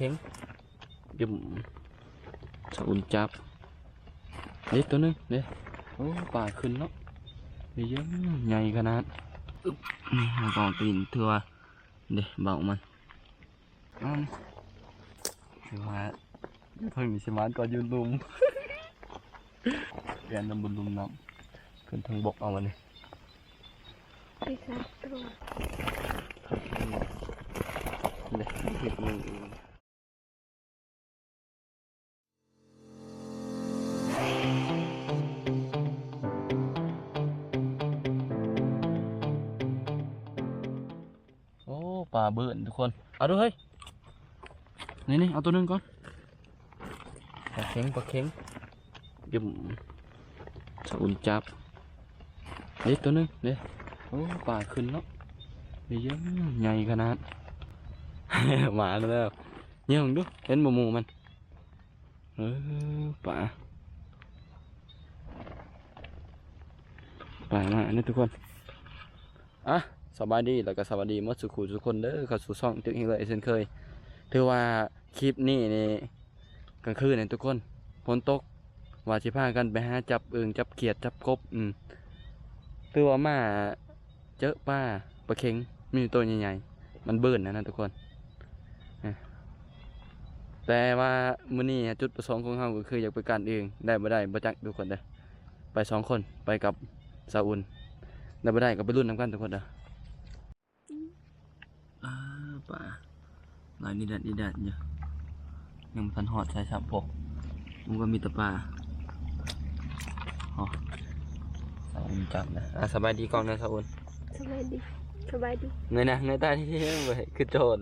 ເຫັນ ດຶງ ສາອຸ່ນຈັບ ເດ້ ໂຕໜຶ່ງເດ້. ໂອ້ ປາຂຶ້ນເນາະ ເດ້ ໃຫຍ່ຂະໜາດ. ອຶບ ນີ້ ເຮົາກໍຕີນ ຖືວ່າ ເດ້ ເບົາມັນ ອືມ ຖືວ່າຢູ່ເທິງນີ້ຊິມານກວ່າຢູ່ລຸ່ມ. ແລ່ນນຳບົນລຸ່ມນ້ຳ ຂຶ້ນເທິງບົກເອົາບັດນີ້. ໄດ້ສາມໂຕ ເດ້ ເຮັດມື. ໂອ້ ປາເບີນທຸກຄົນ ເອົາດູເຮີ້ຍ. ນີ້ໆ ເອົາໂຕໜຶ່ງກ່ອນ ປາເຂັງ ປາເຂັງ ດຶງ ສາອຸ່ນຈັບ ເດ້ ໂຕໜຶ່ງເດ້. ໂອ້ ປາຂຶ້ນເນາະ ເດ້ ໃຫຍ່ຂະໜາດ ມາແລ້ວ. ເບິ່ງດູ ເຫັນບໍ່ໝູ່ມັນ? ເອີ ປາ ປາມາເດ້ທຸກຄົນ. ອ່ະ ສະບາຍດີ ແລ້ວກໍສະຫວັດດີໝົດສູ່ຄູ່ສູ່ຄົນເດີ ເຂົ້າສູ່ຊ່ອງຕຶກອີກເຊັ່ນເຄີຍ. ຖືວ່າຄລິບນີ້ນີ້ ກາງຄືນນີ້ທຸກຄົນ ຝົນຕົກ ວ່າຊິພາກັນໄປຫາຈັບອຶ່ງ ຈັບຂຽດ ຈັບກົບ. ອືມ ຖືວ່າມາເຈີປາ ປາເຂັງ ມີໂຕໃຫຍ່ໆ ມັນເບີນນະທຸກຄົນ. ແຕ່ວ່າມື້ນີ້ຈຸດປະສົງຂອງເຮົາກໍຄືຢາກໄປກັ່ນອຶ່ງ ໄດ້ບໍ່ໄດ້ບໍ່ຈັກທຸກຄົນເດີ. ໄປສອງຄົນ ໄປກັບສາອຸ່ນ ໄດ້ບໍ່ໄດ້ກໍໄປລຸ້ນນຳກັນທຸກຄົນເດີ. ອືມ ອ່າ ປາຫຼາຍດີດາດດີດາດຢູ່ ຍັງບໍ່ທັນຮອດໃສຊ້ຳພວກ ມັນກໍມີແຕ່ປາ. ອໍ ສາອຸ່ນຈັບນະ. ອ່າ ສະບາຍດີກ້ອງນະສາອຸ່ນ. ສະບາຍດີ ສະບາຍດີ. ເງີຍໜ້າ ເງີຍຕາທີ່ ບໍ່ເຫັນ ຄືໂຈນ.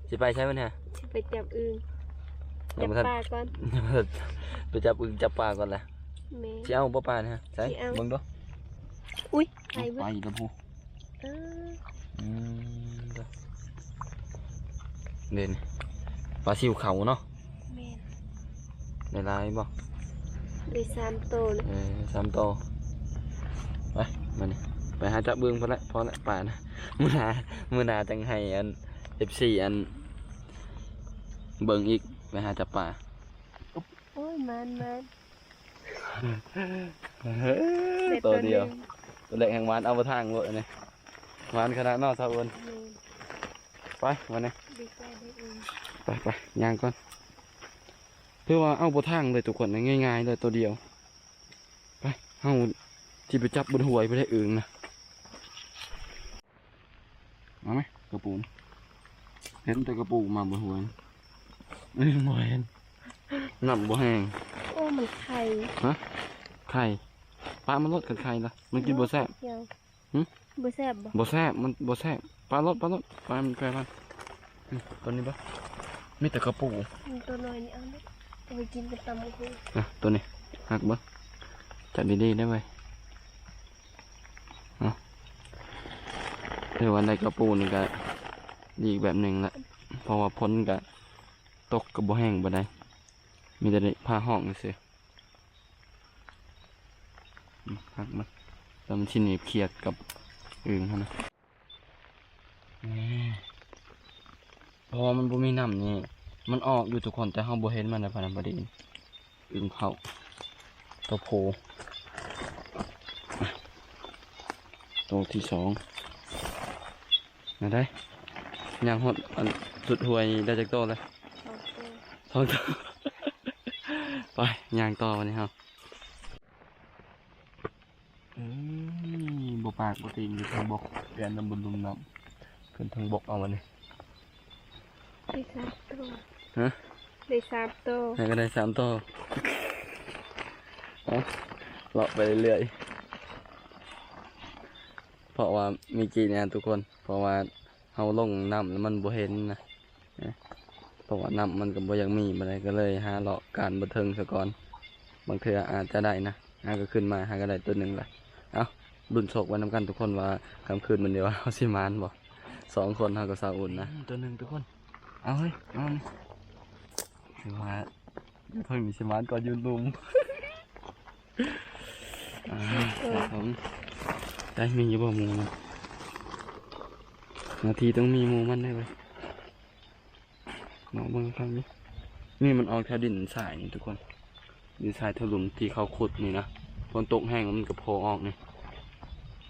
ຊິໄປໃສມື້ນີ້? ຊິໄປຈັບອຶ່ງ ຍັງບໍ່ທັນ ຈັບປາກ່ອນ ໄປຈັບອຶ່ງຈັບປາກ່ອນລະ. ແມ່ນ ຊິເອົາບໍ່ປານີ້? ໃສ ຊິເອົາ ເບິ່ງດູ. ອຸ້ຍ ໄປເບິດ ໄປແລ້ວພຸ້ນ. ເອີ ອືມ ເດ້ນີ້ ປາຊິວເຂົາເນາະ. ແມ່ນ ໄດ້ຫຼາຍບໍ່? ໄດ້ສາມໂຕ. ເອີ ສາມໂຕ. ໄປ ມານີ້ ໄປຫາຈັບອຶ່ງພຸ້ນແຫຼະ ພໍແຫຼະປານະ. ມື້ໜ້າ ມື້ໜ້າຈັ່ງໃຫ້ອັນ ເອັຟຊີ ອັນ ເບິ່ງອີກ ໄປຫາຈັບປາ. ໂອ້ຍ ມານ ມານ. ໂຕດຽວ ໂຕແລກແຮງໝານ ເອົາບໍ່ທາງໂລດອັນນີ້ ໝານຂະໜາດເນາະສາອຸ່ນ. ແມ່ນ ໄປ ມານີ້ ດີໃຈເດີອຶ່ງ. ໄປໆ ຍ່າງກ່ອນ. ຖືວ່າເອົາບໍ່ທາງເລີຍທຸກຄົນ ງ່າຍໆເລີຍ ໂຕດຽວ. ໄປ ເຮົາຊິໄປຈັບບົນຫ້ວຍໄປໄດ້ອຶ່ງນະ. ມາໄໝ ກະປູ ເຫັນແຕ່ກະປູມາບໍ່ຫວນ. ເອີຍ ບໍ່ເຫັນ ນ້ຳບໍ່ແຮງ. ໂອ້ ມັນໄຂ່. ຮະ ໄຂ່ ປາມັນໂລດ ຄັນໄຂ່ລະ ມັນກິນບໍ່ແຊບ. ຫຶ ບໍ່ແຊບບໍ່? ບໍ່ແຊບ ມັນບໍ່ແຊບ. ປາໂລດ ປາໂລດ ປາມັນໄກ່ມັນ. ອືມ ໂຕນີ້ບໍ່ ມີແຕ່ກະປູ. ອືມ ໂຕນ້ອຍນີ້ເອົາເນາະ ເອົາໄປກິນກັບຕຳບັກຫຸ່ງ. ອ່ະ ໂຕນີ້ຫັກບໍ່? ຈັບດີໆໄດ້ເວີຍ. ເນາະ ຖືວ່າໄດ້ກະປູນີ້ກະດີອີກແບບໜຶ່ງລະ ເພາະວ່າຝົນກະຕົກກະບໍ່ແຮງປານໃດ ມີແຕ່ໄດ້ພາຮ້ອງຊື່ໆ. ອືມ ຫັກມັນ ແລ້ວມັນຊິໜີບຂຽດກັບອຶ່ງຫັ້ນນະ. ນີ້ ເພາະວ່າມັນບໍ່ມີນ້ຳນີ້ ມັນອອກຢູ່ທຸກຄົນ ແຕ່ເຮົາບໍ່ເຫັນມັນນະ ພະນະ ພໍດີອຶ່ງເຂົ້າ ໂຕໂພ ໂຕທີສອງ. ມາໄດ້ ຍ່າງຮອດອັນສຸດຫ້ວຍໄດ້ຈັກໂຕລະ? ສອງໂຕ ສອງໂຕ. ໄປ ຍ່າງຕໍ່ບັດນີ້ເຮົາ. ເອີຍ ບໍ່ປາກບໍ່ຕີນຢູ່ເທິງບົກ ແລ່ນນຳບົນລຸ່ມນ້ຳ ຂຶ້ນເທິງບົກເອົາບັດນີ້. ໄດ້ສາມໂຕ. ຮະ ໄດ້ສາມໂຕ ໃຫ້ກໍໄດ້ສາມໂຕ. ເອົາ ເລາະໄປເລື້ອຍໆ ເພາະວ່າມີກີ້ນີ້ທຸກຄົນ ເພາະວ່າ ເຮົາລົງນ້ຳແລ້ວມັນບໍ່ເຫັນນະ ເພາະວ່ານ້ຳມັນກໍບໍ່ຢາກມີປານໃດ ກໍເລີຍຫາເລາະການບໍ່ເທິງສາກ່ອນ ບາງເທື່ອອາດຈະໄດ້ນະ. ຫາກໍຂຶ້ນມາ ຫາກໍໄດ້ໂຕໜຶ່ງລະ. ເອົ້າ ລຸ້ນໂຊກໄວ້ນຳກັນທຸກຄົນວ່າຄ່ຳຄືນມື້ນີ້ວ່າເຮົາຊິໝານບໍ່ ສອງຄົນເຮົາກັບສາອຸ່ນນະ. ໂຕໜຶ່ງທຸກຄົນ ເອົາເຮີ້ຍ ເອົາ ຖືວ່າ ຢູ່ເທິງນີ້ຊິໝານກວ່າຢູ່ລຸ່ມ. ອ່າ ໄດ້ມີຢູ່ບໍ່ໝູ່ມັນ? ໜ້າທີ່ຕ້ອງມີໝູ່ມັນໄດ້ເວີຍ. ມາເບິ່ງທາງນີ້ ນີ້ມັນອອກແຖວດິນຊາຍນີ້ທຸກຄົນ ດິນຊາຍຖະລຸມທີ່ເຂົາຂຸດນີ້ນະ ຝົນຕົກແຮງມັນກໍໂຜ່ອອກນີ້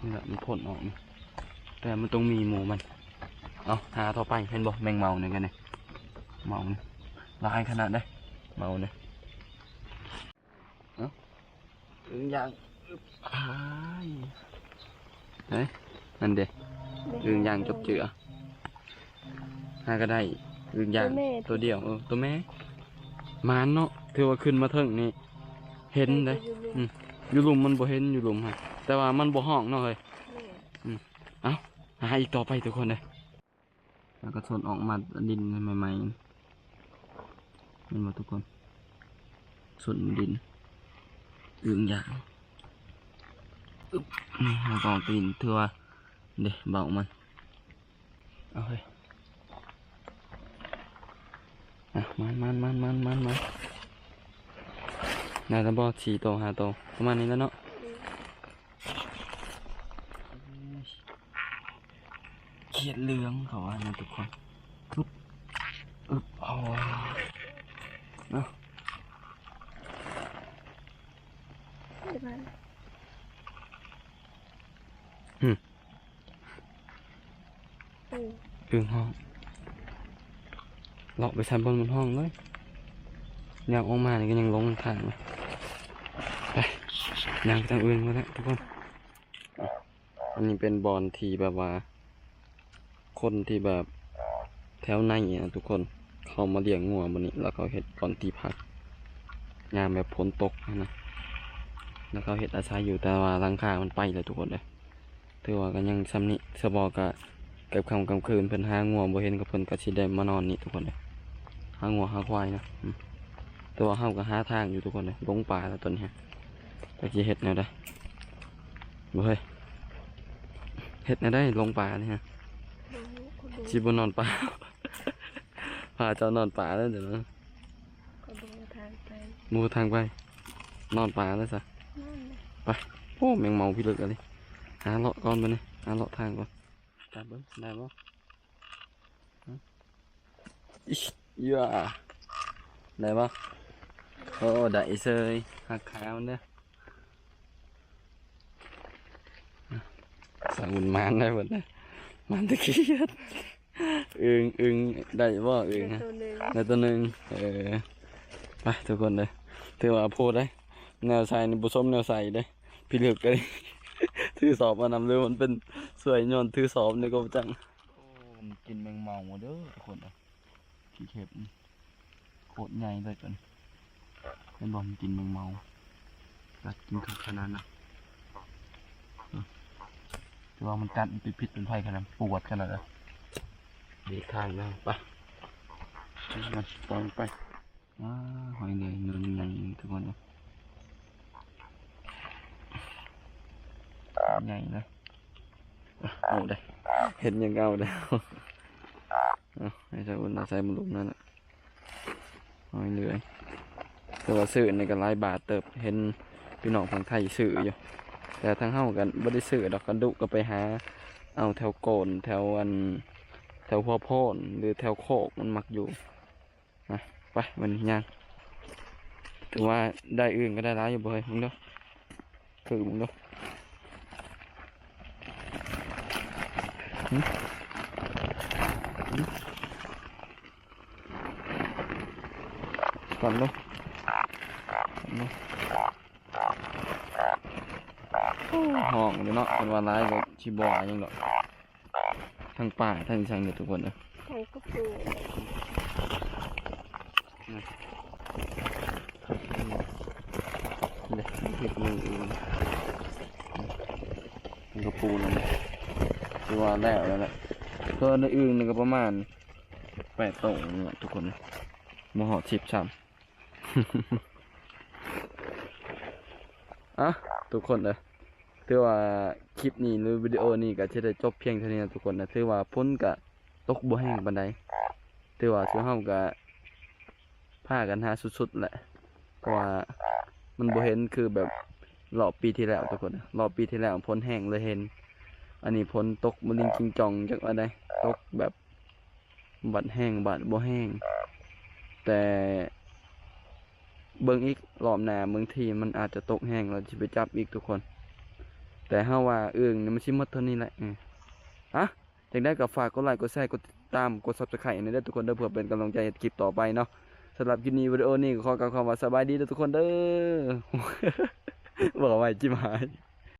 ນີ້ແຫຼະມັນໂຜ່ອອກນີ້ ແຕ່ມັນຕ້ອງມີໝູ່ມັນ. ເອົາ ຫາຕໍ່ໄປ ເຫັນບໍ່ ແມງເມົານີ້ກັນນີ້ ເມົານີ້ ຫຼາຍຂະໜາດເດ້ ເມົານີ້. ອຶ່ງຢ່າງ ອຶບ ອ້າຍ ເຮີ້ຍ ນັ້ນເດ້ ອຶ່ງຢ່າງຈົບເຈືອ ຫາກໍໄດ້ອຶ່ງຢ່າງ ໂຕແມ່ ໂຕດຽວ ເອີ ໂຕແມ່ ໝານເນາະ ຖືວ່າຂຶ້ນມາເທິງນີ້ເຫັນເດ້. ແຕ່ຢູ່ລຸ່ມ ອືມ ຢູ່ລຸ່ມມັນບໍ່ເຫັນ ຢູ່ລຸ່ມຫັ້ນ ແຕ່ວ່າມັນບໍ່ຮ້ອງເນາະເຮີ້ຍ. ແມ່ນ ອືມ ເອົ້າ ຫາອີກຕໍ່ໄປທຸກຄົນເດີ. ແລ້ວກໍສົນອອກມາດິນໃໝ່ໆ ເຫັນບໍ່ທຸກຄົນ ສົນດິນ ອຶ່ງຢ່າງ ອຶບ ນີ້ ເຮົາກໍອອກຕີນ ຖືວ່າ ເດ້ ເບົາມັນ ເອົາເຮີ້ຍ ອ່ະ ມາ ມາ ມາ ໄດ້ແລ້ວບໍ່ ສີ່ໂຕ ຫ້າໂຕ ປະມານນີ້ແຫຼະເນາະ. ຂຽດເຫຼືອງເຂົາວ່ານະທຸກຄົນ ອຶບ ອຶບ ເອົາ ເອົາ ອືມ ອຶ່ງຮ້ອງ ເລາະໄປໃສ່ບ່ອນມັນຮ້ອງເລີຍ ຍ່າງອອກມານີ້ກໍຍັງຫຼົງທາງ ໄປ ຍ່າງໄປທາງອື່ນໝົດແລ້ວທຸກຄົນ. ອັນນີ້ເປັນບ່ອນທີ່ແບບວ່າ ຄົນທີ່ແບບແຖວໃນນະທຸກຄົນ ເຂົາມາລ້ຽງງົວບ່ອນນີ້ ແລ້ວເຂົາເຮັດບ່ອນທີ່ພັກ ຍາມແບບຝົນຕົກຫັ້ນນະ ແລ້ວເຂົາເຮັດອາໄສຢູ່ ແຕ່ວ່າຫຼັງຄາມັນໄປແລ້ວທຸກຄົນເອີຍ. ຖືວ່າກໍຍັງຊ່ຳນີ້ ສະເພາະກໍ ເກືອບຄ່ຳກາງຄືນ ເພິ່ນຫາງົວບໍ່ເຫັນ ກໍເພິ່ນກໍຊິໄດ້ມານອນນີ້ທຸກຄົນເອີຍ ຫາງົວຫາຄວາຍນະ. ອືມ ແຕ່ວ່າເຮົາກໍຫາທາງຢູ່ທຸກຄົນເອີຍ ຫຼົງປ່າແລ້ວຕອນນີ້ ຈັກຊິເຮັດແນວໃດ ບໍ່ເຮີ້ຍ ເຮັດແນວໃດຫຼົງປ່ານີ້ຮະ ບໍ່ຮູ້ ຂ້ອຍບໍ່ ຊິບໍ່ນອນປ່າ ພາເຈົ້ານອນປ່າເດີ ຂ້ອຍບໍ່ຮູ້ທາງໄປ ບໍ່ຮູ້ທາງໄປ ນອນປ່າເດີຊະ ນອນເລີຍ ໄປ. ໂອ້ ແມງເມົາພິລຶກອີ່ຫຼີ ຫາເລາະກ່ອນບັດນີ້ ຫາເລາະທາງກ່ອນ ຈັບເບິ່ງໄດ້ບໍ່ ອີ່ ເຍາະ ໄດ້ບໍ່ ໂອ້ ໄດ້ເຊີຍ ຫັກຂາມັນເດີ ສາວບຸນໝານໄດ້ເບິດເດີ ໝານແຕ່ຂຽດ ອຶ່ງ ອຶ່ງ ໄດ້ບໍ່ ອຶ່ງ ໄດ້ໂຕໜຶ່ງ ໄດ້ໂຕໜຶ່ງ ເອີ ໄປທຸກຄົນເດີ ຖືວ່າໂພດເດ້ ແນວໃສ່ນີ້ບໍ່ສົມແນວໃສ່ເດ້ ພິລຶກເລີຍ ຖືສອບມານຳ ຫຼືມັນເປັນສ່ວຍຍ້ອນຖືສອບນີ້ກໍບໍ່ຈັກ. ໂອ້ ມັນກິນແມງເມົາເດີທຸກຄົນເອີຍ ຂີ້ເຂັບ ໂຄດໃຫຍ່ເລີຍຕົວນີ້ ເຫັນບໍ່ ມັນກິນແມງເມົາ ກັດກິນຄັກຂະໜາດນະ ເອີ ແຕ່ວ່າມັນກັດ ມັນເປັນພິດເປັນໄພຂະໜາດ ປວດຂະໜາດເລີຍ ດີກທາງນະ ໄປ ມັນປ່ອຍໄປ. ວ້າ ຫອຍເຫຼືອຍ ໜ່ວຍໃຫຍ່ທຸກຄົນເອີຍ ໃຫຍ່ນະ ເອົາເດ້ ເຮັດຫຍັງກໍເອົາເດ້ ເອົາໃຫ້ຊາອຸ່ນເອົາໃສ່ໝົດລູກນັ້ນນະ ຫອຍເຫຼືອຍ ແຕ່ວ່າຊື້ນີ້ກໍຫຼາຍບາດເຕີບ ເຫັນພີ່ນ້ອງຝັ່ງໄທຊື້ຢູ່ ແຕ່ທາງເຮົາກໍບໍ່ໄດ້ຊື້ດອກ ຄັນດຸກໍໄປຫາເອົາແຖວໂກນ ແຖວອັນ ແຖວຫົວໂພນ ຫຼືແຖວໂຄກ ມັນມັກຢູ່. ມາ ໄປ ບັດນີ້ຍ່າງ ຖືວ່າໄດ້ອຶ່ງກໍໄດ້ຫຼາຍຢູ່ບໍ່ເຮີ້ຍ ເບິ່ງເດີ ຖືເບິ່ງເດີ ຫຶ ຫຶ ກ່ອນເດີ ໂອ້ ຮ້ອງຢູ່ເນາະ ເພິ່ນວ່າຫຼາຍກໍຊິບໍ່ວ່າຫຍັງດອກ. ທັງປາທັງອີ່ຫຍັງເດ້ທຸກຄົນເອີຍ ທັງກະປູ ນີ້ເດ້ ເຮັດມືອື່ນ ທັງກະປູນັ້ນ ຖືວ່າແລ້ວແລ້ວແຫຼະ ຕົວອື່ນນີ້ກໍປະມານແປດໂຕນີ້ແຫຼະທຸກຄົນ ບໍ່ຮອດສິບຊ້ຳ. ອ່ະ ທຸກຄົນເອີຍ ຖືວ່າຄລິບນີ້ ຫຼື ວິດີໂອນີ້ກໍຈະໄດ້ຈົບພຽງເທົ່ານີ້ນະທຸກຄົນນະ ຖືວ່າຝົນກໍຕົກບໍ່ແຮງປານໃດ ຖືວ່າຊຸມເຮົາກໍພາກັນຫາສຸດໆແຫຼະ ເພາະວ່າມັນບໍ່ເຫັນຄືແບບລອບປີທີ່ແລ້ວທຸກຄົນ ລອບປີທີ່ແລ້ວຝົນແຮງເລີຍເຫັນ ອັນນີ້ຝົນຕົກມະລິງຈິງຈ່ອງ ຈັກວ່າໃດ ຕົກແບບ ບາດແຮງບາດບໍ່ແຮງ ແຕ່ເບິ່ງອີກ ລອບໜ້າບາງທີມັນອາດຈະຕົກແຮງ ແລ້ວຊິໄປຈັບອີກທຸກຄົນ. ແຕ່ເຮົາວ່າອຶ່ງນີ້ມັນຊິໝົດເທົ່ານີ້ແຫຼະ. ເອີ ອະ ຈັ່ງໃດກໍຝາກກົດໄລ ກົດແຊ ກົດຕິດຕາມ ກົດ Subscribe ໃຫ້ແດ່ທຸກຄົນເດີ ເພື່ອເປັນກຳລັງໃຈເຮັດຄລິບຕໍ່ໄປເນາະ. ສຳລັບຄລິບນີ້ ວິດີໂອນີ້ກໍຂໍກ່າວຄຳວ່າສະບາຍດີເດີທຸກຄົນເດີ. ເວົ້າໄວຈິບຫາຍ.